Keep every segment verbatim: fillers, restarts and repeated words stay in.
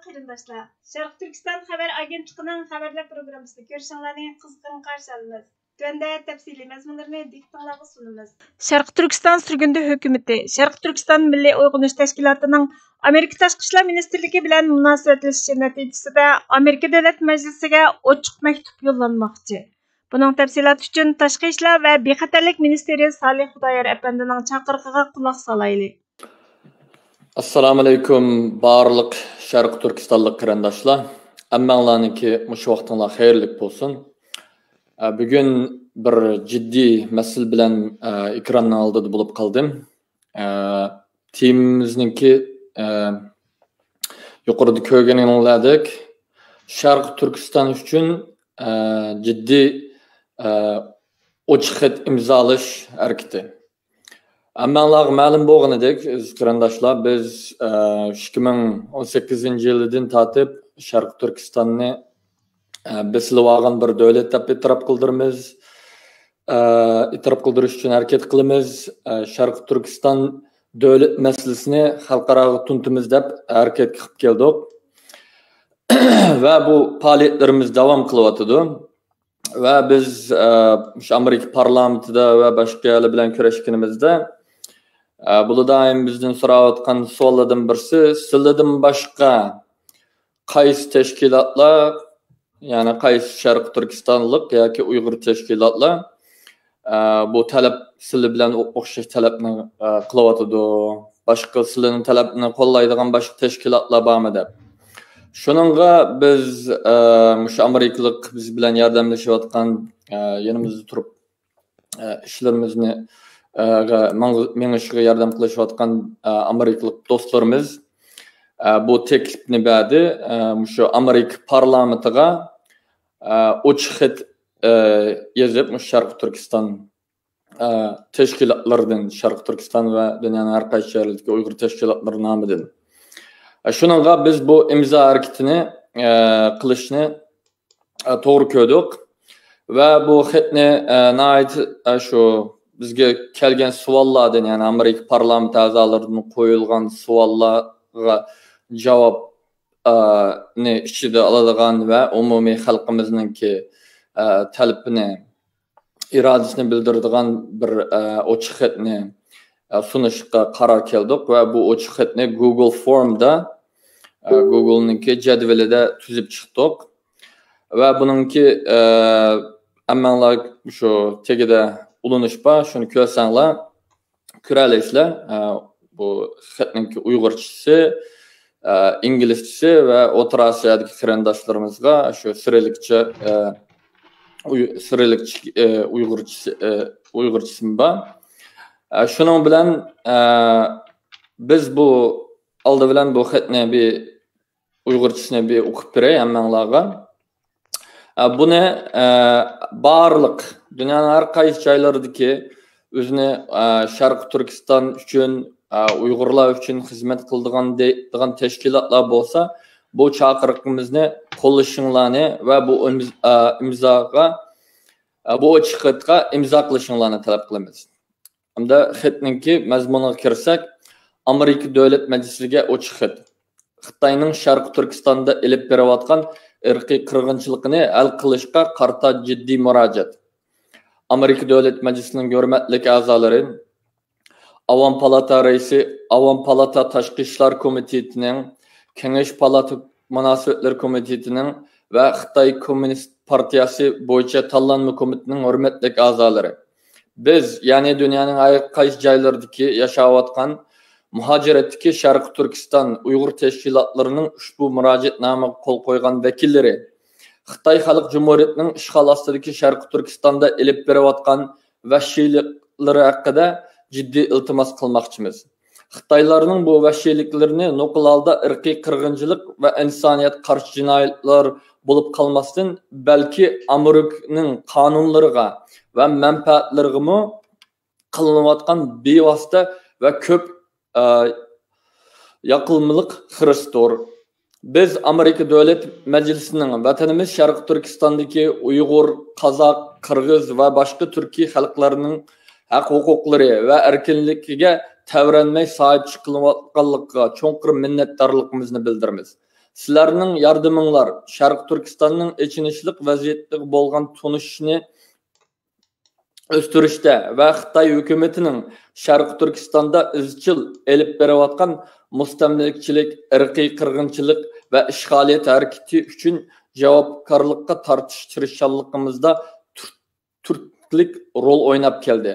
قېرىنداشلار، شەرقىي تۈركىستان خەۋەر ئاگېنتلىقىنىڭ خەۋەرلەر پروگراممىسىدا كۆرۈشۈڭلارنى قىزغىن قارشى ئالىمىز. تۆۋەندە تەپسىلىي مەزمۇنلىرىنى دىققىتىڭلارغا سۇنىمىز. شەرقىي تۈركىستان سۈرگۈندە ھۆكۈمىتى شەرقىي تۈركىستان مىللىي ئويغىنىش تەشكىلاتىنىڭ ئامېرىكا تاشقى ئىشلار مىنىستىرلىكى بىلەن مۇناسىۋەتلىشىشى نەتىجىسىدە ئامېرىكا دۆلەت مەجلىسىگە ئوچۇق مەكتۇپ يوللانماقچى. بۇنىڭ تەپسىلاتى ئۈچۈن تاشقى ئىشلار ۋە بىخەتەرلىك مىنىستىرى سالىھ خۇدايار ئەپەندىنىڭ چاقىرىقىغا قۇلاق سالايلى. ئەسسالامۇئەلەيكۇم، بارلىق شەرقىي تۈركىستانلىق قېرىنداشلار، ھەممەڭلارنىڭكى مۇشۇ ۋاقتىڭلار خەيرلىك بولسۇن. ئە، بۈگۈن بىر جىددىي مەسىلە بىلەن، ئە، ئېكراننىڭ ئالدىدا بولۇپ قالدىم. ئە، تېمىمىزنىڭكى، ئە، يۇقىرىدا كۆرگىنىڭلاردەك، شەرقىي تۈركىستان ئۈچۈن، ئە، جىددىي، ئە، ئوچۇق خەت ئىمزالاش ھەرىكىتى. ھەممەڭلارغا مەلۇم بولغىنىدەك، ئەزىز قېرىنداشلار، بىز، ئە، ئىككى مىڭ ئون سەككىزىنچى يىلىدىن تارتىپ شەرقىي تۈركىستاننى، ئە، بېسىلىۋالغان بىر دۆلەت دەپ ئېتىراپ قىلدۇرىمىز. ئە، ئېتىراپ قىلدۇرۇش ئۈچۈن ھەرىكەت قىلىمىز. ئە، شەرقىي تۈركىستان دۆلەت مەسىلىسىنى خەلقئاراغا تونۇتىمىز دەپ ھەرىكەتكە قىلىپ كەلدۇق. ۋە بۇ پائالىيەتلىرىمىز داۋام قىلىۋاتىدۇ. ۋە بىز، ئە، مۇشۇ ئامېرىكا پارلامېنتىدا ۋە باشقا يەرلەر بىلەن كۆرۈشكىنىمىزدە، ئە، بۇلار دائىم بىزدىن سوراۋاتقان سوئاللاردىن بىرسى، سىلەردىن باشقا قايسى تەشكىلاتلار، يەنى قايسى شەرقىي تۈركىستانلىق ياكى ئۇيغۇر تەشكىلاتلار، ئە، بۇ تەلەپ، سىلەر بىلەن ئوخشاش تەلەپنى، ئە، قىلىۋاتىدۇ؟ باشقا سىلەرنىڭ تەلەپنى قوللايدىغان باشقا تەشكىلاتلار بارمۇ دەپ. شۇنىڭغا بىز، ئە، مۇشۇ ئامېرىكىلىق بىز بىلەن ياردەملىشىۋاتقان، ئە، يېنىمىزدا تۇرۇپ، ئە، ئىشلىرىمىزنى، ئە، غا-، ماڭ-، مېڭىشىغا ياردەم قىلىشىۋاتقان، ئە، ئامېرىكىلىق دوستلىرىمىز، ئە، بۇ تەكلىپنى بەردى. ئە، مۇشۇ ئامېرىكا پارلامېنتىغا، ئە، ئوچۇق خەت، ئە، يېزىپ، مۇشۇ شەرقىي تۈركىستان، ئە، تەشكىلاتلىرىدىن، شەرقىي تۈركىستان ۋە دۇنيانىڭ ھەر قايسى شەھەرلىرىدىكى ئۇيغۇر تەشكىلاتلىرى نامىدىن. ئە، شۇنىڭغا بىز بۇ ئىمزا ھەرىكىتىنى، ئە، قىلىشنى، ئە، توغرا كۆردۇق. ۋە بۇ خەتنى، ئە، ناھايىتى، ئە، شۇ بىزگە كەلگەن سوئاللاردىن، يەنى ئامېرىكا پارلامېنت ئەزالىرىدىن قويۇلغان سوئاللارغا جاۋاب، ئە، نى ئىچىدە ئالىدىغان ۋە ئومۇمىي خەلقىمىزنىڭكى، ئە، تەلىپىنى، ئىرادىسىنى بىلدۈرىدىغان بىر، ئە، ئوچۇق خەتنى، ئە، سۇنۇشقا قارار كەلدۇق ۋە بۇ ئوچۇق خەتنى گۇگل فورمدا، ئە، گۇگلنىڭكى جەدۋىلىدە تۈزۈپ چىقتۇق. ۋە بۇنىڭكى، ئە، ھەممەڭلار شۇ تېگىدە ئۇلىنىش بار، شۇنى كۆرسەڭلار، كۆرەلەيسىلەر. ئە، بۇ خەتنىڭكى ئۇيغۇرچىسى، ئە، ئىنگلىزچىسى ۋە ئوتتۇرا ئاسىيادىكى قېرىنداشلىرىمىزغا شۇ سىرىلىكچە، ئە، ئۇي-، سىرىلىكچە، ئە، ئۇيغۇرچىسى، ئە، ئۇيغۇرچىسىمۇ بار. ئە، شۇنىڭ بىلەن، ئە، بىز بۇ، ئالدى بىلەن بۇ خەتنى بىر ئۇيغۇرچىسىنى بىر ئوقۇپ بېرەي ھەممەڭلارغا. ئە، بۇنى، ئە، بارلىق دۇنيانىڭ ھەر قايسى جايلىرىدىكى ئۆزىنى، ئە، شەرقىي تۈركىستان ئۈچۈن، ئە، ئۇيغۇرلار ئۈچۈن خىزمەت قىلىدىغان دەيدىغان تەشكىلاتلار بولسا، بۇ چاقىرىقىمىزنى قوللىشىڭلارنى ۋە بۇ ئىمز-، ئە، ئىمزاغا، ئە، بۇ ئوچۇق خەتقە ئىمزا قىلىشىڭلارنى تەلەپ قىلىمىز. ھەمدە خەتنىڭكى مەزمۇنىغا كىرسەك، ئامېرىكا دۆلەت مەجلىسىگە ئوچۇق خەت. خىتاينىڭ شەرقىي تۈركىستاندا ئېلىپ بېرىۋاتقان ئىرقىي قىرغىنچىلىقىنى ھەل قىلىشقا قارىتا جىددىي مۇراجىئەت. ئامېرىكا دۆلەت مەجلىسىنىڭ ھۆرمەتلىك ئەزالىرى، ئاۋام پالاتا رەئىسى، ئاۋام پالاتا تاشقى ئىشلار كومىتېتىنىڭ، كېڭەش پالاتا مۇناسىۋەتلىرى كومىتېتىنىڭ ۋە خىتاي كوممۇنىست پارتىيەسى بويىچە تاللانما كومىتېتىنىڭ ھۆرمەتلىك ئەزالىرى. بىز، يەنى دۇنيانىڭ ھەر قايسى جايلىرىدىكى ياشاۋاتقان مۇھاجىرەتتىكى شەرقىي تۈركىستان ئۇيغۇر تەشكىلاتلىرىنىڭ ئۇشبۇ مۇراجىئەتنامىغا قول قويغان ۋەكىللىرى، خىتاي خەلق جۇمھۇرىيىتىنىڭ ئىشغال ئاستىدىكى شەرقىي تۈركىستاندا ئېلىپ بېرىۋاتقان ۋەھشىيلىكلىرى ھەققىدە جىددىي ئىلتىماس قىلماقچىمىز. خىتايلارنىڭ بۇ ۋەھشىيلىكلىرىنى نوقۇل ھالدا ئىرقىي قىرغىنچىلىق ۋە ئىنسانىيەتكە قارشى جىنايەتلەر بولۇپ قالماستىن، بەلكى ئامېرىكىنىڭ قانۇنلىرىغا ۋە مەنپەئەتلىرىگىمۇ قىلىنىۋاتقان بىۋاسىتە ۋە كۆپ، ئە، ياقلىمىلىق خىرىستۇر. بىز ئامېرىكا دۆلەت مەجلىسىنىڭ ۋەتىنىمىز شەرقىي تۈركىستاندىكى ئۇيغۇر، قازاق، قىرغىز ۋە باشقا تۈركىي خەلقلەرنىڭ ھەق-ھوقۇقلىرى ۋە ئەركىنلىكىگە تەۋرەنمەي ساھىب چىقىلىۋاتقانلىقىغا چوڭقۇر مىننەتدارلىقىمىزنى بىلدۈرىمىز. سىلەرنىڭ ياردىمىڭلار شەرقىي تۈركىستاننىڭ ئېچىنىشلىق ۋەزىيەتتە بولغان تونۇشىشىنى ئۆستۈرۈشتە ۋە خىتاي ھۆكۈمىتىنىڭ شەرقىي تۈركىستاندا ئىزچىل ئېلىپ بېرىۋاتقان مۇستەملىكىچىلىك، ئىرقىي قىرغىنچىلىق ۋە ئىشغالىيەت ھەرىكىتى ئۈچۈن جاۋابكارلىققا تارتىش تىرىشچانلىقىمىزدا تۈرتكىلىك رول ئويناپ كەلدى.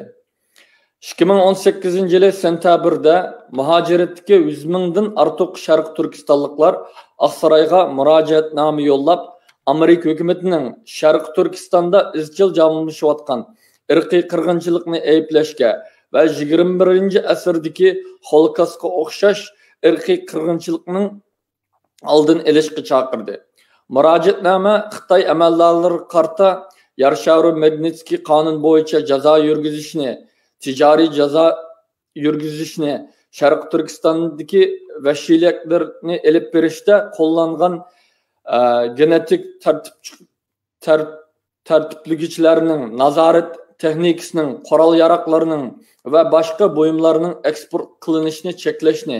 ئىككى مىڭ ئون سەككىزىنچى يىلى سېنتەبىردە مۇھاجىرەتتىكى يۈز مىڭدىن ئارتۇق شەرقىي تۈركىستانلىقلار ئاقسارايغا مۇراجىئەتنامە يوللاپ، ئامېرىكا ھۆكۈمىتىنىڭ شەرقىي تۈركىستاندا ئىزچىل داۋاملىشىۋاتقان ئىرقىي قىرغىنچىلىقنى ئەيىبلەشكە ۋە يىگىرمە بىرىنچى ئەسىردىكى ھولوكاستقا ئوخشاش ئىرقىي قىرغىنچىلىقنىڭ ئالدىنى ئېلىشقا چاقىردى. مۇراجىئەتنامە خىتاي ئەمەلدارلىرىغا قارىتا يارشاۋر ماگنىتسكىي قانۇن بويىچە جازا يۈرگۈزۈشنى، تىجارىي جازا يۈرگۈزۈشنى، شەرقىي تۈركىستاندىكى ۋەھشىيلىكلەرنى ئېلىپ بېرىشتە قوللانغان، ئە، گېنېتىك تەرتىپ تەر-، تەرتىپلىگۈچلەرنىڭ، نازارەت تېخنىكىسىنىڭ، قورال ياراغلارنىڭ ۋە باشقا بۇيۇملارنىڭ ئېكسپورت قىلىنىشىنى چەكلەشنى،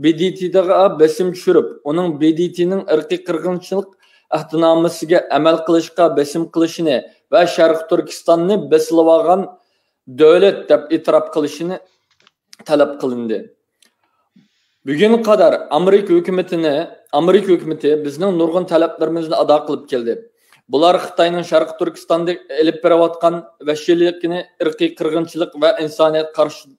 ب د ت غا بېسىم چۈشۈرۈپ، ئۇنىڭ ب د ت نىڭ ئىرقىي قىرغىنچىلىق ئەھدىنامىسىگە ئەمەل قىلىشقا بېسىم قىلىشىنى ۋە شەرقىي تۈركىستاننى بېسىلىۋالغان دۆلەت دەپ ئېتىراپ قىلىشىنى تەلەپ قىلىندى. بۈگۈنگە قەدەر ئامېرىكا ھۆكۈمىتىنى، ئامېرىكا ھۆكۈمىتى بىزنىڭ نۇرغۇن تەلەپلىرىمىزنى ئادا قىلىپ كەلدى. بۇلار خىتاينىڭ شەرقىي تۈركىستاندا ئېلىپ بېرىۋاتقان ۋەھشىيلىكىنى، ئىرقىي قىرغىنچىلىق ۋە ئىنسانىيەتكە قارشى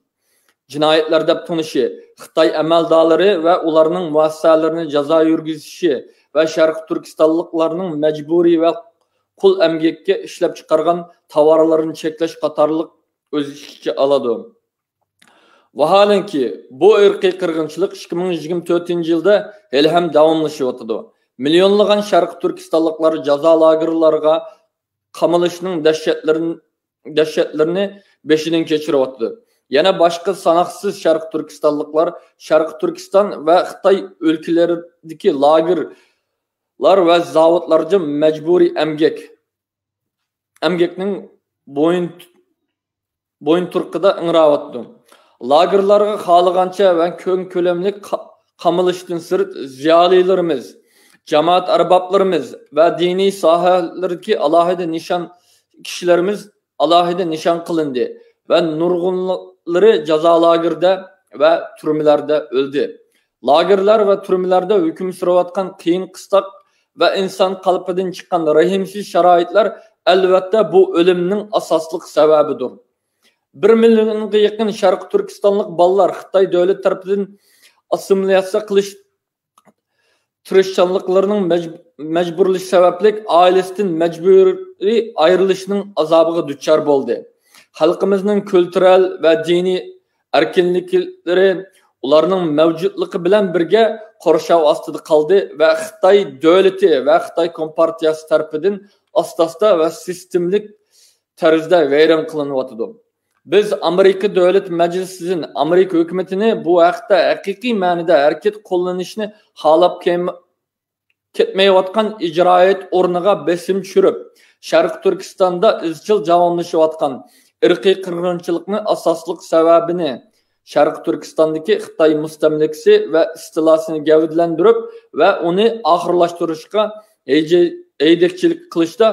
جىنايەتلەر دەپ تونۇشى، خىتاي ئەمەلدارلىرى ۋە ئۇلارنىڭ مۇئەسسەسەلىرىنى جازا يۈرگۈزۈشى ۋە شەرقىي تۈركىستانلىقلارنىڭ مەجبۇرىي ۋە قۇل ئەمگەككە ئىشلەپچىقارغان تاۋارلىرىنى چەكلەش قاتارلىق ئۆز ئىچىگە ئالىدۇ. ۋاھالەنكى، بۇ ئىرقىي قىرغىنچىلىق ئىككى مىڭ يىگىرمە تۆتىنچى يىلدا ھېلىھەم داۋاملىشىۋاتىدۇ. مىليونلىغان شەرقىي تۈركىستانلىقلار جازا لاگېرلارغا قامىلىشنىڭ دەھشەتلىرىنى، دەھشەتلىرىنى بېشىدىن كەچۈرۈۋاتىدۇ. يەنە باشقا ساناقسىز شەرقىي تۈركىستانلىقلار شەرقىي تۈركىستان ۋە خىتاي ئۆلكىلىرىدىكى لاگېرلار ۋە زاۋۇتلاردا مەجبۇرىي ئەمگەك، ئەمگەكنىڭ بويۇن بويۇنتۇرۇقىدا ئىڭراۋاتىدۇ. لاگېرلارغا خالىغانچە ۋە كەڭ كۆلەملىك قا-، قامىلىشتىن سىرت، زىيالىيلىرىمىز، جامائەت ئەربابلىرىمىز ۋە دىنىي ساھەلەردىكى ئالاھىدە نىشان، كىشىلىرىمىز ئالاھىدە نىشان قىلىندى ۋە نۇرغۇنلىرى جازا لاگېرىدا ۋە تۈرمىلەردە ئۆلدى. لاگېرلار ۋە تۈرمىلەردە ھۆكۈم سۈرۈۋاتقان قىيىن قىستاق ۋە ئىنسان قەلبىدىن چىققان رەھىمسىز شارائىتلار، ئەلۋەتتە، بۇ ئۆلۈمنىڭ ئاساسلىق سەۋەبىدۇر. بىر مىليونغا يېقىن شەرقىي تۈركىستانلىق بالىلار خىتاي دۆلىتى تەرىپىدىن ئاسسىمىلياتسىيە قىلىش تىرىشچانلىقلىرىنىڭ مەج-، مەجبۇرلىشى سەۋەبلىك ئائىلىسىدىن مەجبۇرىي ئايرىلىشنىڭ ئازابىغا دۇچار بولدى. خەلقىمىزنىڭ كۈلتۈرەل ۋە دىنىي ئەركىنلىكلىرى ئۇلارنىڭ مەۋجۇتلۇقى بىلەن بىرگە قورشاۋ ئاستىدا قالدى ۋە خىتاي دۆلىتى ۋە خىتاي كومپارتىيەسى تەرىپىدىن ئاستا-ئاستا ۋە سىستېمىلىك تەرزدە ۋەيران قىلىنىۋاتىدۇ. بىز ئامېرىكا دۆلەت مەجلىسىدىن ئامېرىكا ھۆكۈمىتىنى بۇ ھەقتە ھەقىقىي مەنىدە ھەرىكەت قوللىنىشنى خالاپ كەم-، كەتمەيۋاتقان ئىجرائىيەت ئورنىغا بېسىم چۈشۈرۈپ، شەرقىي تۈركىستاندا ئىزچىل داۋاملىشىۋاتقان ئىرقىي قىرغىنچىلىقنى ئاساسلىق سەۋەبىنى، شەرقىي تۈركىستاندىكى خىتاي مۇستەملىكىسى ۋە ئىستىلاسىنى گەۋدىلەندۈرۈپ ۋە ئۇنى ئاخىرلاشتۇرۇشقا ھەيدەكچىلىك قىلىشتا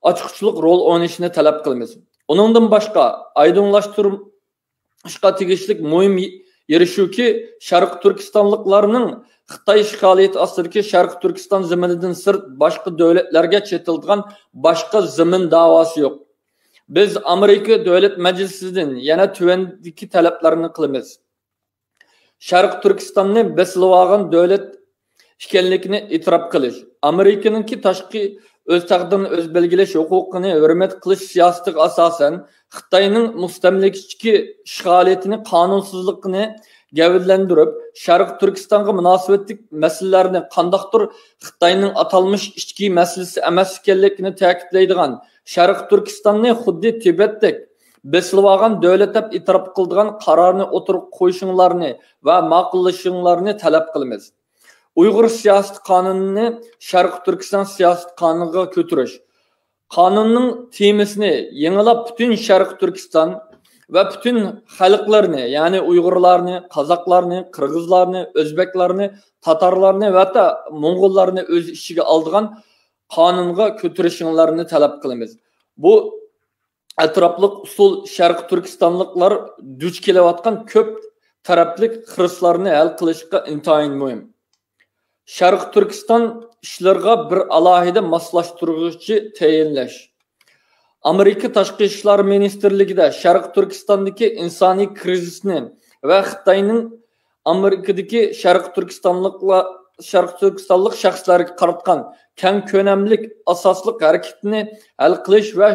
ئاچقۇچلۇق رول ئوينىشىنى تەلەپ قىلىمىز. ئۇنىڭدىن باشقا، ئايدىڭلاشتۇرۇشقا تېگىشلىك مۇھىم يېرى شۇكى، شەرقىي تۈركىستانلىقلارنىڭ خىتاي ئىشغالىيىتى ئاستىدىكى شەرقىي تۈركىستان زېمىنىدىن سىرت باشقا دۆلەتلەرگە چېتىلىدىغان باشقا زېمىن داۋاسى يوق. بىز ئامېرىكا دۆلەت مەجلىسىدىن يەنە تۆۋەندىكى تەلەپلەرنى قىلىمىز. شەرقىي تۈركىستاننى بېسىلىۋالغان دۆلەت ئىكەنلىكىنى ئېتىراپ قىلىش، ئامېرىكىنىڭكى تاشقى ئۆز تەقدىرىنى ئۆزى بەلگىلەش ھوقۇقىنى ھۆرمەت قىلىش سىياسىتىگە ئاساسەن، خىتاينىڭ مۇستەملىكىچىلىك ئىشغالىيىتىنى، قانۇنسىزلىقىنى گەۋدىلەندۈرۈپ، شەرقىي تۈركىستانغا مۇناسىۋەتلىك مەسىلىلەرنى قانداقتۇر خىتاينىڭ ئاتالمىش ئىچكى مەسىلىسى ئەمەس ئىكەنلىكىنى تەكىتلەيدىغان، شەرقىي تۈركىستاننى خۇددى تىبەتتەك بېسىلىۋالغان دۆلەت دەپ ئېتىراپ قىلىدىغان قارارنى ئوتتۇرىغا قويۇشۇڭلارنى ۋە ماقۇللىشىڭلارنى تەلەپ قىلىمىز. ئۇيغۇر سىياسىي قانۇنىنى شەرقىي تۈركىستان سىياسىي قانۇنىغا كۆتۈرۈش. قانۇننىڭ تېمىسىنى يېڭىلاپ پۈتۈن شەرقىي تۈركىستان ۋە پۈتۈن خەلقلەرنى، يەنى ئۇيغۇرلارنى، قازاقلارنى، قىرغىزلارنى، ئۆزبەكلەرنى، تاتارلارنى ۋە ھەتتا موڭغۇللارنى ئۆز ئىچىگە ئالىدىغان قانۇنغا كۆتۈرۈشۈڭلارنى تەلەپ قىلىمىز. بۇ ئەتراپلىق ئۇسۇل شەرقىي تۈركىستانلىقلار دۇچ كېلىۋاتقان كۆپ تەرەپلىك خىرىسلارنى ھەل قىلىشقا ئىنتايىن مۇھىم. شەرقىي تۈركىستان ئىشلىرىغا بىر ئالاھىدە ماسلاشتۇرغۇچى تەيىنلەش. ئامېرىكا تاشقى ئىشلار مىنىستىرلىكىدە شەرقىي تۈركىستاندىكى ئىنسانىي كىرىزىسنى ۋە خىتاينىڭ ئامېرىكىدىكى شەرقىي تۈركىستانلىقلار، شەرقىي تۈركىستانلىق شەخسلەرگە قاراتقان كەڭ كۆلەملىك ئاساسلىق ھەرىكىتىنى ھەل قىلىش ۋە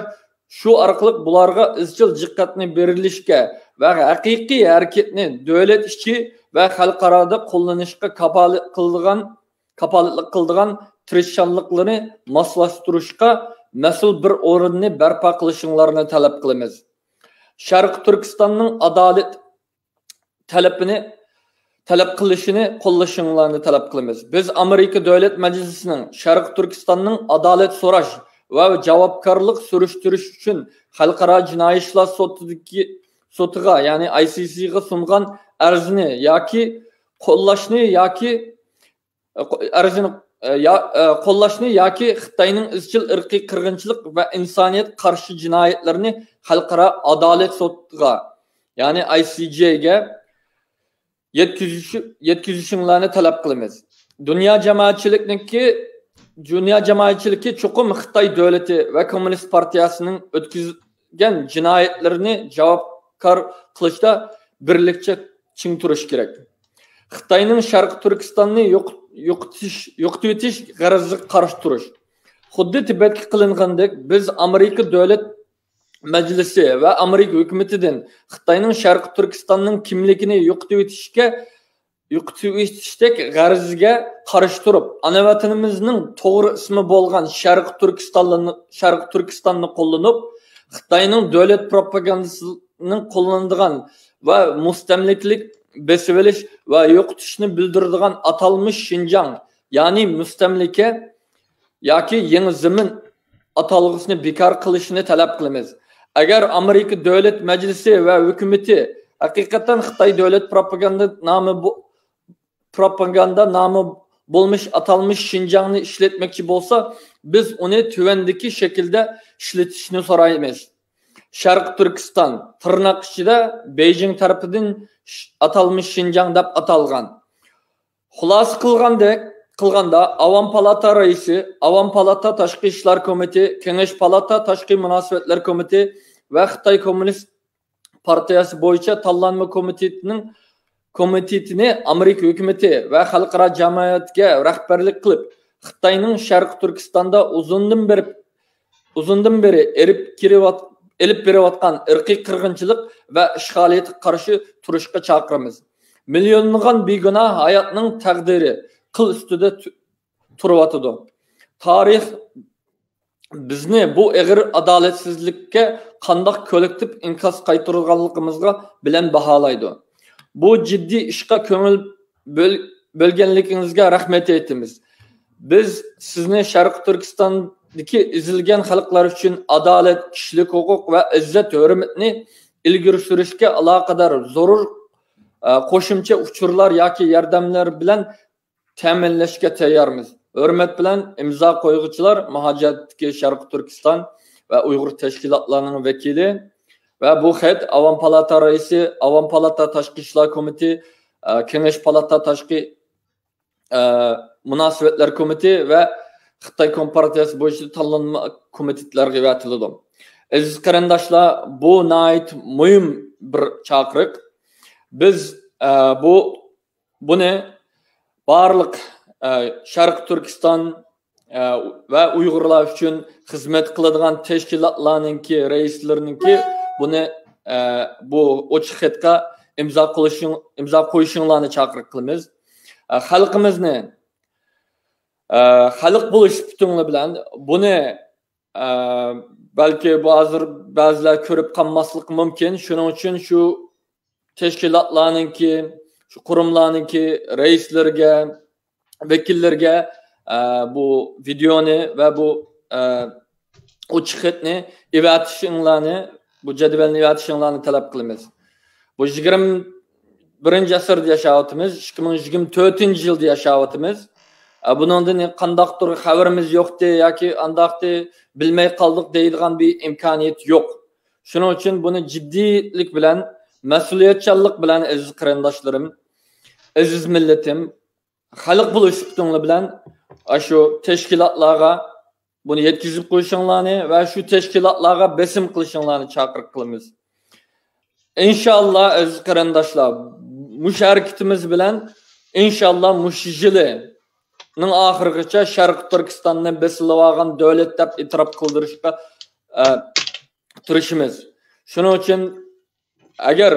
شۇ ئارقىلىق بۇلارغا ئىزچىل دىققەتنى بېرىلىشكە ۋە ھەقىقىي ھەرىكەتنى دۆلەت ئىچى ۋە خەلقئارادا قوللىنىشقا كاپالەت قىلىدىغان، كاپالەتلىك قىلىدىغان تىرىشچانلىقلىرىنى ماسلاشتۇرۇشقا مەسئۇل بىر ئورۇننى بەرپا قىلىشىڭلارنى تەلەپ قىلىمىز. شەرقىي تۈركىستاننىڭ ئادالەت تەلىپىنى، تەلەپ قىلىشىنى قوللىشىڭلارنى تەلەپ قىلىمىز. بىز ئامېرىكا دۆلەت مەجلىسىنىڭ شەرقىي تۈركىستاننىڭ ئادالەت سوراش ۋە جاۋابكارلىق سۈرۈشتۈرۈش ئۈچۈن خەلقئارا جىنايى ئىشلار سوتىدىكى، سوتىغا، يەنى ئاي سى سىغا سۇنغان ئەرزنى ياكى قوللاشنى ياكى ئەرزنى، يا، قوللاشنى ياكى خىتاينىڭ ئىزچىل ئىرقىي قىرغىنچىلىق ۋە ئىنسانىيەت قارشى جىنايەتلىرىنى خەلقئارا ئادالەت سوتىغا، يەنى ئاي سى جەيگە يەتكۈزۈش-، يەتكۈزۈشۈڭلارنى تەلەپ قىلىمىز. دۇنيا جامائەتچىلىكنىڭكى، دۇنيا جامائەتچىلىكى چوقۇم خىتاي دۆلىتى ۋە كوممۇنىست پارتىيەسىنىڭ ئۆتكۈزگەن جىنايەتلىرىنى جاۋابكار قىلىشتا بىرلىكچە چىڭ تۇرۇشى كېرەك. خىتاينىڭ شەرقىي تۈركىستاننى يوق-، يوقىتىش، يوقىتىۋېتىش غەرىزىگە قارشى تۇرۇش. خۇددى تىبەتكە قىلىنغاندەك، بىز ئامېرىكا دۆلەت مەجلىسى ۋە ئامېرىكا ھۆكۈمىتىدىن خىتاينىڭ شەرقىي تۈركىستاننىڭ كىملىكىنى يوقىتىۋېتىشكە، يوقىتىۋېتىشتەك غەرىزىگە قارشى تۇرۇپ، ئانا ۋەتىنىمىزنىڭ توغرا ئىسمى بولغان شەرقىي تۈركىستاننى، شەرقىي تۈركىستاننى قوللىنىپ، خىتاينىڭ دۆلەت پروپاگاندىسىنىڭ قوللىنىدىغان ۋە مۇستەملىكىلىك بېسىۋېلىش ۋە يوقىتىشنى بىلدۈرىدىغان ئاتالمىش شىنجاڭ، يەنى مۇستەملىكە ياكى يېڭى زېمىن ئاتالغۇسىنى بىكار قىلىشنى تەلەپ قىلىمىز. ئەگەر ئامېرىكا دۆلەت مەجلىسى ۋە ھۆكۈمىتى ھەقىقەتەن خىتاي دۆلەت پروپاگاندا نامى بو-، پروپاگاندا نامى بولمىش ئاتالمىش شىنجاڭنى ئىشلەتمەكچى بولسا، بىز ئۇنى تۆۋەندىكى شەكىلدە ئىشلىتىشنى سورايمىز. شەرقىي تۈركىستان، تىرناق ئىچىدە، بېيجىڭ تەرىپىدىن ش-، ئاتالمىش شىنجاڭ دەپ ئاتالغان. خۇلاسە قىلغاندەك، قىلغاندا، ئاۋام پالاتا رەئىسى، ئاۋام پالاتا تاشقى ئىشلار كومىتېتى، كېڭەش پالاتا تاشقى مۇناسىۋەتلەر كومىتېتى ۋە خىتاي كوممۇنىست پارتىيەسى بويىچە تاللانما كومىتېتىنىڭ، كومىتېتىنى ئامېرىكا ھۆكۈمىتى ۋە خەلقئارا جەمئىيەتكە رەھبەرلىك قىلىپ، خىتاينىڭ شەرقىي تۈركىستاندا ئۇزۇندىن بېرى، ئۇزۇندىن بېرى ئېلىپ كېلىۋات-، ئېلىپ بېرىۋاتقان ئىرقىي قىرغىنچىلىق ۋە ئىشغالىيەتكە قارشى تۇرۇشقا چاقىرىمىز. مىليونلىغان بىگۇناھ ھاياتنىڭ تەقدىرى قىل ئۈستىدە تۇ-، تۇرۇۋاتىدۇ. تارىخ بىزنى بۇ ئېغىر ئادالەتسىزلىككە قانداق كوللېكتىپ ئىنكاس قايتۇرغانلىقىمىزغا بىلەن باھالايدۇ. بۇ جىددىي ئىشقا كۆڭۈل بۆل-، بۆلگەنلىكىڭىزگە رەھمەت ئېيتىمىز. بىز سىزنى شەرقىي تۈركىستاندىكى ئېزىلگەن خەلقلەر ئۈچۈن ئادالەت، كىشىلىك ھوقۇق ۋە ئىززەت-ھۆرمەتنى ئىلگىرى سۈرۈشكە ئالاقىدار زۆرۈر، ئە، قوشۇمچە ئۇچۇرلار ياكى ياردەملەر بىلەن تەمىنلەشكە تەييارمىز. ھۆرمەت بىلەن ئىمزا قويغۇچىلار مۇھاجىرەتتىكى شەرقىي تۈركىستان ۋە ئۇيغۇر تەشكىلاتلارنىڭ ۋەكىلى ۋە بۇ خەت ئاۋام پالاتا رەئىسى، ئاۋام پالاتا تاشقى ئىشلار كومىتېتى، ئە، كېڭەش پالاتا تاشقى، ئە، مۇناسىۋەتلەر كومىتېتى ۋە خىتاي كومپارتىيەسى بويىچە تاللانما كومىتېتلارغا ئەۋەتىلىدۇ. ئەزىز قېرىنداشلار، بۇ ناھايىتى مۇھىم بىر چاقىرىق. بىز، ئە، بۇ بۇنى بارلىق، ئە، شەرقىي تۈركىستان، ئە، ۋە ئۇيغۇرلار ئۈچۈن خىزمەت قىلىدىغان تەشكىلاتلارنىڭكى رەئىسلىرىنىڭكى بۇنى، ئە، بۇ ئوچۇق خەتقە ئىمزا قويۇشۇڭ-، ئىمزا قويۇشۇڭلارنى چاقىرىق قىلىمىز. ئە، خەلقىمىزنى، ئە، خەلق بولۇش سۈپىتىڭلار بىلەن بۇنى، ئە، بەلكى بۇ ھازىر بەزىلەر كۆرۈپ قالماسلىقى مۇمكىن. شۇنىڭ ئۈچۈن شۇ تەشكىلاتلارنىڭكى، شۇ قۇرۇملارنىڭكى رەئىسلىرىگە، ۋەكىللىرىگە، ئە، بۇ ۋىدېئونى ۋە بۇ، ئە، ئوچۇق خەتنى ئەۋەتىشىڭلارنى بۇ جەدۋەلنى ئېۋەتىشىڭلارنى تەلەپ قىلىمىز. بۇ يىگىرمە بىرىنچى ئەسىردە ياشاۋاتىمىز، ئىككى مىڭ يىگىرمە تۆتىنچى يىلدا ياشاۋاتىمىز. ئە، بۇنىڭدىن قانداقتۇر خەۋىرىمىز يوقتى ياكى ئانداقتى بىلمەي قالدۇق دەيدىغان بىر ئىمكانىيەت يوق. شۇنىڭ ئۈچۈن بۇنى جىددىيلىك بىلەن، مەسئۇلىيەتچانلىق بىلەن، ئەزىز قېرىنداشلىرىم، ئەزىز مىللىتىم، خەلق بولۇش سۈپىتىڭلار بىلەن ئاشۇ تەشكىلاتلارغا بۇنى يەتكۈزۈپ قويۇشۇڭلارنى ۋە شۇ تەشكىلاتلارغا بېسىم قىلىشىڭلارنى چاقىرىق قىلىمىز. ئىنشاللا، ئەزىز قېرىنداشلار، مۇشۇ ھەرىكىتىمىز بىلەن ئىنشاللا مۇشۇ يىلىنىڭ ئاخىرىغىچە شەرقىي تۈركىستاننى بېسىلىۋالغان دۆلەت دەپ ئېتىراپ قىلدۇرۇشقا، ئە، تىرىشىمىز. شۇنىڭ ئۈچۈن ئەگەر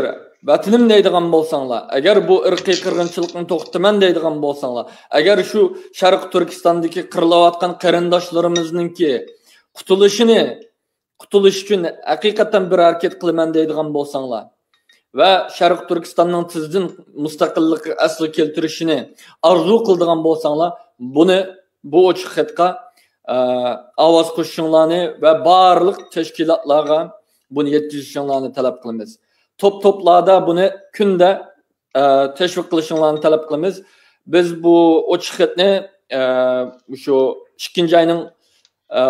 ۋەتىنىم دەيدىغان بولساڭلار، ئەگەر بۇ ئىرقىي قىرغىنچىلىقنى توختىتىمەن دەيدىغان بولساڭلار، ئەگەر شۇ شەرقىي تۈركىستاندىكى قىرىلىۋاتقان قېرىنداشلىرىمىزنىڭكى قۇتۇلۇشىنى، قۇتۇلۇش ئۈچۈن ھەقىقەتەن بىر ھەرىكەت قىلىمەن دەيدىغان بولساڭلار ۋە شەرقىي تۈركىستاننىڭ تېزدىن مۇستەقىللىقى ئەسلىگە كەلتۈرۈشىنى ئارزۇ قىلىدىغان بولساڭلار، بۇنى بۇ ئوچۇق خەتقە، ئە، ئاۋاز قوشۇشۇڭلارنى ۋە بارلىق تەشكىلاتلارغا بۇنى يەتكۈزۈشۈڭلارنى تەلەپ قىلىمىز. توپ-توپلاردا بۇنى كۈندە، ئە، تەشۋىق قىلىشىڭلارنى تەلەپ قىلىمىز. بىز بۇ ئوچۇق خەتنى، ئە، مۇشۇ ئىككىنچى ئاينىڭ، ئە،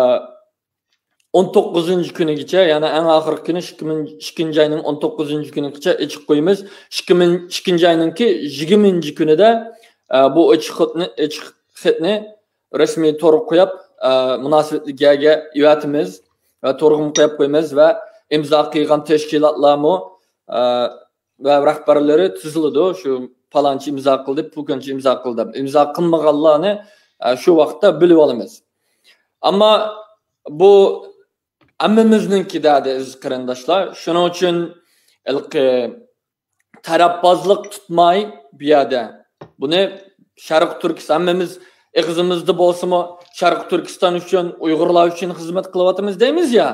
ئون توققۇزىنچى كۈنىگىچە، يەنى ئەڭ ئاخىرقى كۈنى ئىككى مىڭ، ئىككىنچى ئاينىڭ ئون توققۇزىنچى كۈنىگىچە ئېچىق قويىمىز. ئىككى مىڭ، ئىككىنچى ئاينىڭكى يىگىرمىنچى كۈنىدە، ئە، بۇ ئېچىق خەتنى، ئېچىق خەتنى رەسمىي تورغا قويۇپ، ئە، مۇناسىۋەتلىك يەرگە ئېۋەتىمىز ۋە تورغىمۇ قويۇپ قويىمىز ۋە ئىمزا قىلغان تەشكىلاتلارمۇ، ئە، ۋە رەھبەرلىرى تۈزۈلىدۇ. شۇ پالانچى ئىمزا قىلدى، پۇلكەنچى ئىمزا قىلدى دەپ ئىمزا قىلمىغانلارنى، ئە، شۇ ۋاقىتتا بىلىۋالىمىز. ئەمما بۇ ھەممىمىزنىڭكى دەردى، ئەزىز قېرىنداشلار. شۇنىڭ ئۈچۈن ھېلىقى تەرەپبازلىق تۇتماي بۇ يەردە بۇنى شەرقىي تۈركىستان، ھەممىمىز ئېغىزىمىزدا بولسىمۇ، شەرقىي تۈركىستان ئۈچۈن، ئۇيغۇرلار ئۈچۈن خىزمەت قىلىۋاتىمىز دەيمىز يا.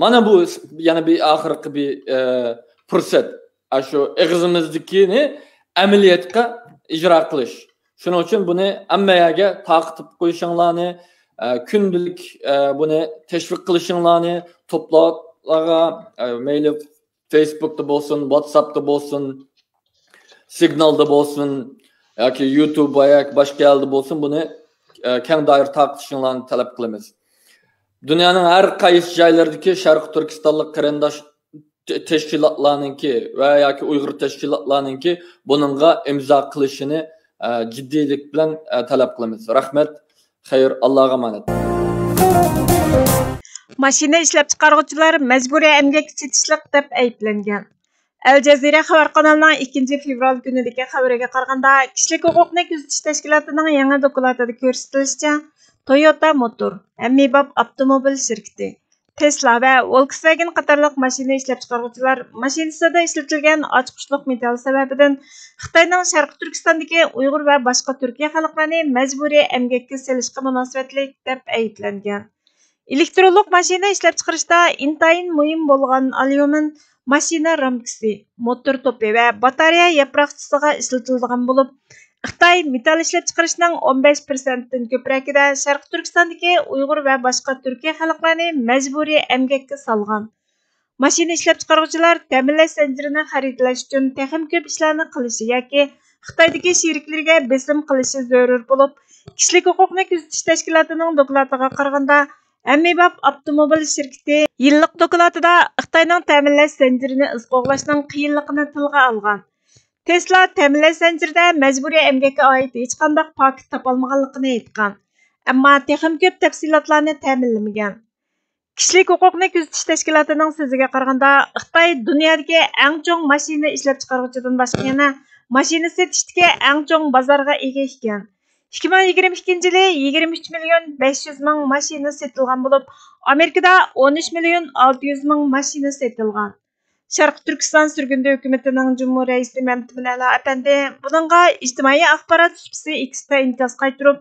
مانا بۇ يەنە بىر ئاخىرقى بىر، ئە، پۇرسەت. ئاشۇ ئېغىزىمىزدىكىنى ئەمەلىيەتكە ئىجرا قىلىش. شۇنىڭ ئۈچۈن بۇنى ھەممە يەرگە تارقىتىپ قويۇشۇڭلارنى، ئە، كۈندىلىك، ئە، بۇنى تەشۋىق قىلىشىڭلارنى، توپلارغا، ئە، مەيلى فېيسبۇكتا بولسۇن، ۋاتساپتا بولسۇن، سىگنالدا بولسۇن ياكى يۇتۇب ۋە ياكى باشقا يەردە بولسۇن، بۇنى، ئە، كەڭ دائىرە تارقىتىشىڭلارنى تەلەپ قىلىمىز. دۇنيانىڭ ھەر قايسى جايلىرىدىكى شەرقىي تۈركىستانلىق قېرىنداش تە-، تەشكىلاتلارنىڭكى ۋە ياكى ئۇيغۇر تەشكىلاتلارنىڭكى بۇنىڭغا ئىمزا قىلىشىنى، ئە، جىددىيلىك بىلەن، ئە، تەلەپ قىلىمىز. رەھمەت. خەير، ئاللاغا ئامانەت. ماشىنا ئىشلەپچىقارغۇچىلار مەجبۇرىي ئەمگەككە چېتىشلىق دەپ ئەيىبلەنگەن. ئەل جەزىرە خەۋەر قانىلىنىڭ ئىككىنچى فېۋرال كۈنىدىكى خەۋىرىگە قارىغاندا، كىشىلىك ھوقۇقنى كۆزىتىش تەشكىلاتىنىڭ يېڭى دوكلاتىدا كۆرسىتىلىشىچە، تويوتا موتور، ھەممىباب ئاپتوموبىل شىركىتى، تېسلا ۋە ۋولكسۋاگېن قاتارلىق ماشىنا ئىشلەپچىقارغۇچىلار ماشىنىسىدا ئىشلىتىلگەن ئاچقۇچلۇق مېتال سەۋەبىدىن خىتاينىڭ شەرقىي تۈركىستاندىكى ئۇيغۇر ۋە باشقا تۈركىي خەلقلەرنى مەجبۇرىي ئەمگەككە سېلىشقا مۇناسىۋەتلىك دەپ ئەيىبلەنگەن. ئېلېكترونلۇق ماشىنا ئىشلەپچىقىرىشتا ئىنتايىن مۇھىم بولغان ئاليۇمىن ماشىنا رامكىسى، موتور توپى ۋە باتارېيە ياپراقچىسىغا ئىشلىتىلىدىغان بولۇپ، خىتاي مېتال ئىشلەپچىقىرىشنىڭ ئون بەش پىرسەنتتىن كۆپرەكىدە شەرقىي تۈركىستاندىكى ئۇيغۇر ۋە باشقا تۈركىي خەلقلەرنى مەجبۇرىي ئەمگەككە سالغان. ماشىنا ئىشلەپچىقارغۇچىلار تەمىنلەش زەنجىرىنى خەرىتىلەش ئۈچۈن تېخىمۇ كۆپ ئىشلارنى قىلىشى ياكى خىتايدىكى شېرىكلىرىگە بېسىم قىلىشى زۆرۈر بولۇپ، كىشىلىك ھوقۇقنى كۆزىتىش تەشكىلاتىنىڭ دوكلاتىغا قارىغاندا، ھەممىباب ئاپتوموبىل شىركىتى يىللىق دوكلاتىدا خىتاينىڭ تەمىنلەش زەنجىرىنى ئىز قوغلاشنىڭ قىيىنلىقىنى تىلغا ئالغان. تېسلا تەمىنلەش زەنجىرىدە مەجبۇرىي ئەمگەككە ئائىت ھېچقانداق پاكىت تاپالمىغانلىقىنى ئېيتقان. ئەمما تېخىمۇ كۆپ تەپسىلاتلارنى تەمىنلىمىگەن. كىشىلىك ھوقۇقنى كۆزىتىش تەشكىلاتىنىڭ سۆزىگە قارىغاندا، خىتاي دۇنيادىكى ئەڭ چوڭ ماشىنا ئىشلەپچىقارغۇچىدىن باشقا يەنە ماشىنا سېتىشتىكى ئەڭ چوڭ بازارغا ئىگە ئىكەن. ئىككى مىڭ يىگىرمە ئىككىنچى يىلى يىگىرمە ئۈچ مىليون بەش يۈز مىڭ ماشىنا سېتىلغان بولۇپ، ئامېرىكىدا ئون ئۈچ مىليون ئالتە يۈز مىڭ ماشىنا سېتىلغان. شەرقىي تۈركىستان سۈرگۈندە ھۆكۈمىتىنىڭ جۇمھۇر رەئىسى مەمتىمىن ئەلا ئەپەندى بۇنىڭغا ئىجتىمائىي ئاخبارات سۇپىسى ئېكستا ئىنكاس قايتۇرۇپ،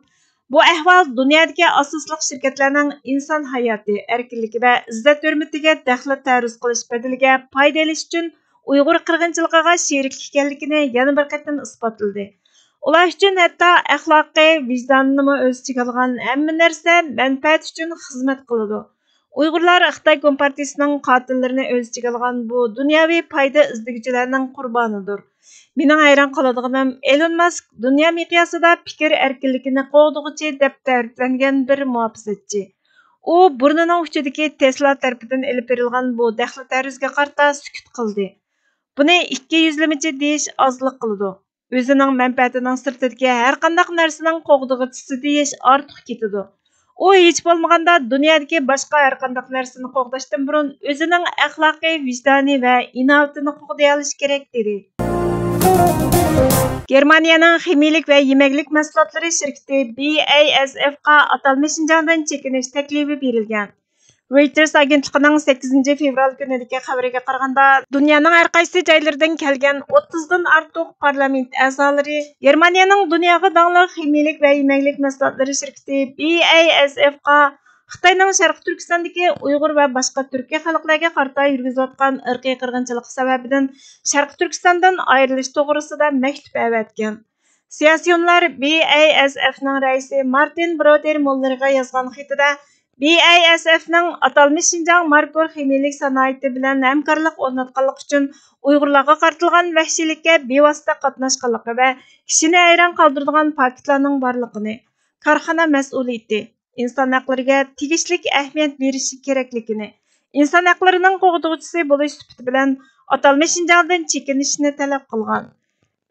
بۇ ئەھۋال دۇنيادىكى ئاساسلىق شىركەتلەرنىڭ ئىنسان ھاياتى، ئەركىنلىكى ۋە ئىززەت-ھۆرمىتىگە دەخلەت تەرۇز قىلىش بەدىلىگە پايدا ئېلىش ئۈچۈن ئۇيغۇر قىرغىنچىلىقىغا شېرىك ئىكەنلىكىنى يەنە بىر قېتىم ئىسپاتلىدى. ئۇلار ئۈچۈن ھەتتا ئەخلاقى، ۋىجدانىنىمۇ ئۆز ئىچىگە ئالغان ھەممە نەرسە مەنپەئەت ئۈچۈن خىزمەت قىلىدۇ. ئۇيغۇرلار خىتاي كومپارتىيىسىنىڭ قاتىللىرىنى ئۆز ئىچىگە ئالغان بۇ دۇنياۋى پايدا ئىزدىگۈچىلەرنىڭ قۇربانىدۇر. مېنىڭ ھەيران قالىدىغىنىم، ئېلون ماسك دۇنيا مىقياسىدا پىكىر ئەركىنلىكىنى قوغدىغۇچى دەپ تەرىپلەنگەن بىر مۇھاپىزەتچى. ئۇ بۇرنىنىڭ ئۇچىدىكى تېسلا تەرىپىدىن ئېلىپ بېرىلغان بۇ دەخلى-تەرۇزگە قارىتا سۈكۈت قىلدى. بۇنى ئىككى يۈزلىمىچى دېيىش ئازلىق قىلىدۇ. ئۆزىنىڭ مەنپەئەتىنىڭ سىرتىدىكى ھەرقانداق نەرسىنىڭ قوغدىغۇچىسى دېيىش ئارتۇق كېتىدۇ. ئۇ ھېچ بولمىغاندا دۇنيادىكى باشقا ھەرقانداق نەرسىنى قوغداشتىن بۇرۇن ئۆزىنىڭ ئەخلاقى، ۋىجدانى ۋە ئىناۋىتىنى قوغدىيالىشى كېرەك، دېدى. گېرمانىيەنىڭ خىمىيىلىك ۋە يېمەكلىك مەھسۇلاتلىرى شىركىتى بى ئەي ئەس ئېفقا ئاتالمىش شىنجاڭدىن چېكىنىش تەكلىپى بېرىلگەن. رويتېرس ئاگېنتلىقىنىڭ سەككىزىنچى فېۋرال كۈنىدىكى خەۋىرىگە قارىغاندا، دۇنيانىڭ ھەر قايسى جايلىرىدىن كەلگەن ئوتتۇزدىن ئارتۇق پارلامېنت ئەزالىرى گېرمانىيەنىڭ دۇنياغا داڭلىق خىمىيىلىك ۋە يېمەكلىك مەھسۇلاتلىرى شىركىتى بى ئەي ئەس ئېفقا خىتاينىڭ شەرقىي تۈركىستاندىكى ئۇيغۇر ۋە باشقا تۈركىي خەلقلەرگە قارىتا يۈرگۈزۈۋاتقان ئىرقىي قىرغىنچىلىقى سەۋەبىدىن شەرقىي تۈركىستاندىن ئايرىلىش توغرىسىدا مەكتۇپ ئەۋەتكەن. سىياسىيونلار بى ئەي ئەس ئېفنىڭ رەئىسى مارتىن برودېر موللېرغا يازغان خېتىدە، بى ئەي ئەس ئېفنىڭ ئاتالمىش شىنجاڭ ماركور خىمىيەلىك سانائىتى بىلەن ھەمكارلىق ئورناتقانلىقى ئۈچۈن ئۇيغۇرلارغا قارىتىلغان ۋەھشىيلىككە بىۋاسىتە قاتناشقانلىقى ۋە كىشىنى ھەيران قالدۇرىدىغان پاكىتلارنىڭ بارلىقىنى، كارخانا مەسئۇلىيىتى، ئىنسان ھەقلىرىگە تېگىشلىك ئەھمىيەت بېرىشى كېرەكلىكىنى، ئىنسان ھەقلىرىنىڭ قوغدىغۇچىسى بولۇش سۈپىتى بىلەن ئاتالمىش شىنجاڭدىن چېكىنىشنى تەلەپ قىلغان.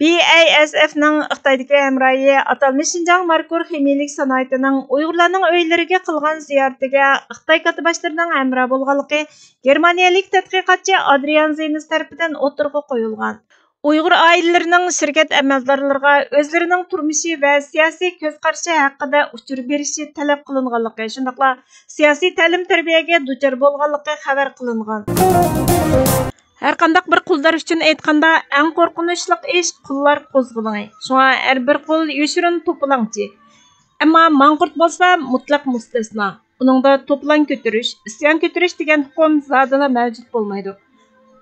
بى ئەي ئەس ئېفنىڭ خىتايدىكى ھەمراھى ئاتالمىش شىنجاڭ ماركور خىمىيەلىك سانائىتىنىڭ ئۇيغۇرلارنىڭ ئۆيلىرىگە قىلغان زىيارىتىگە خىتاي كاتتىباشلىرىنىڭ ھەمراھ بولغانلىقى گېرمانىيەلىك تەتقىقاتچى ئادرىيان زېينس تەرىپىدىن ئوتتۇرىغا قويۇلغان. ئۇيغۇر ئائىلىلىرىنىڭ شىركەت ئەمەلدارلىرىغا ئۆزلىرىنىڭ تۇرمۇشى ۋە سىياسىي كۆز قارىشى ھەققىدە ئۇچۇر بېرىشى تەلەپ قىلىنغانلىقى، شۇنداقلا سىياسىي تەلىم-تەربىيەگە دۇچار بولغانلىقى خەۋەر قىلىنغان. ھەرقانداق بىر قۇلدار ئۈچۈن ئېيتقاندا، ئەڭ قورقۇنچلۇق ئىش قۇللار قوزغىلىڭى. شۇڭا ھەر بىر قۇل يوشۇرۇن توپىلاڭچى. ئەمما ماڭقۇرت بولسا مۇتلەق مۇستەسنا. ئۇنىڭدا توپىلاڭ كۆتۈرۈش، ئىسيان كۆتۈرۈش دېگەن ئۇقۇم زادىلا مەۋجۇت بولمايدۇ.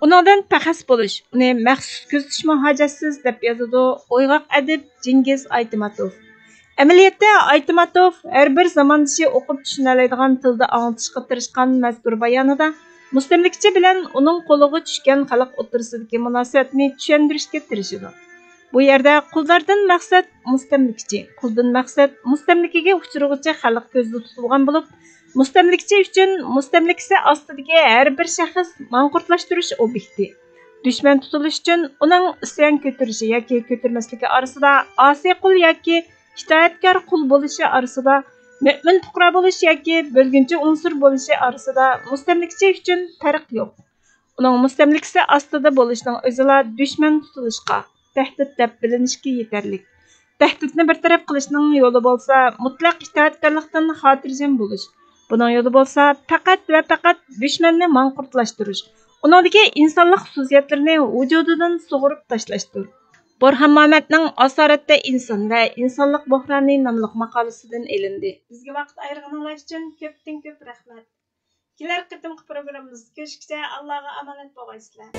ئۇنىڭدىن پەخەس بولۇش، ئۇنى مەخسۇس كۆزىتىشمۇ ھاجەتسىز، دەپ يازىدۇ ئويغاق ئەدىب جىڭگىز ئايتماتوف. ئەمەلىيەتتە ئايتماتوف ھەر بىر زاماندىشى ئوقۇپ چۈشىنەلەيدىغان تىلدا ئاڭلىتىشقا تىرىشقان مەزكۇر بايانىدا مۇستەملىكىچى بىلەن ئۇنىڭ قولىغا چۈشكەن خەلق ئوتتۇرىسىدىكى مۇناسىۋەتنى چۈشەندۈرۈشكە تىرىشىدۇ. بۇ يەردە قۇلداردىن مەقسەت مۇستەملىكىچى، قۇلدىن مەقسەت مۇستەملىكىگە ئۇچرىغۇچى خەلق كۆزدە تۇتۇلغان بولۇپ، مۇستەملىكىچى ئۈچۈن مۇستەملىكىسى ئاستىدىكى ھەر بىر شەخس ماڭقۇرتلاشتۇرۇش ئوبيېكتى. دۈشمەن تۇتۇلۇش ئۈچۈن ئۇنىڭ ئىسيان كۆتۈرۈشى ياكى كۆتۈرمەسلىكى ئارىسىدا، ئاسىي قۇل ياكى ئىتائەتكار قۇل بولۇشى ئارىسىدا، مۆمىن پۇقرا بولۇش ياكى بۆلگۈنچى ئۇنسۇر بولۇشى ئارىسىدا مۇستەملىكىچى ئۈچۈن پەرق يوق. ئۇنىڭ مۇستەملىكىسى ئاستىدا بولۇشنىڭ ئۆزىلا دۈشمەن تۇتۇلۇشقا، تەھدىت دەپ بىلىنىشكە يېتەرلىك. تەھدىتنى بىر تەرەپ قىلىشنىڭ يولى بولسا مۇتلەق ئىتائەتكارلىقتىن خاتىرجەم بولۇش. بۇنىڭ يولى بولسا پەقەت ۋە پەقەت دۈشمەننى ماڭقۇرتلاشتۇرۇش، ئۇنىڭدىكى ئىنسانلىق خۇسۇسىيەتلىرىنى ۋۇجۇدىدىن سۇغۇرۇپ تاشلاشتۇر. بورھان مامەتنىڭ ئاسارەتتە ئىنسان ۋە ئىنسانلىق بوھرانى ناملىق ماقالىسىدىن ئېلىندى. بىزگە ۋاقىت ئايرىغىنىڭلار ئۈچۈن كۆپتىن كۆپ رەھمەت. كېلەر قېتىمقى پروگراممىمىزدا كۆرۈشكىچە ئاللاغا ئامانەت بولغايسىلەر.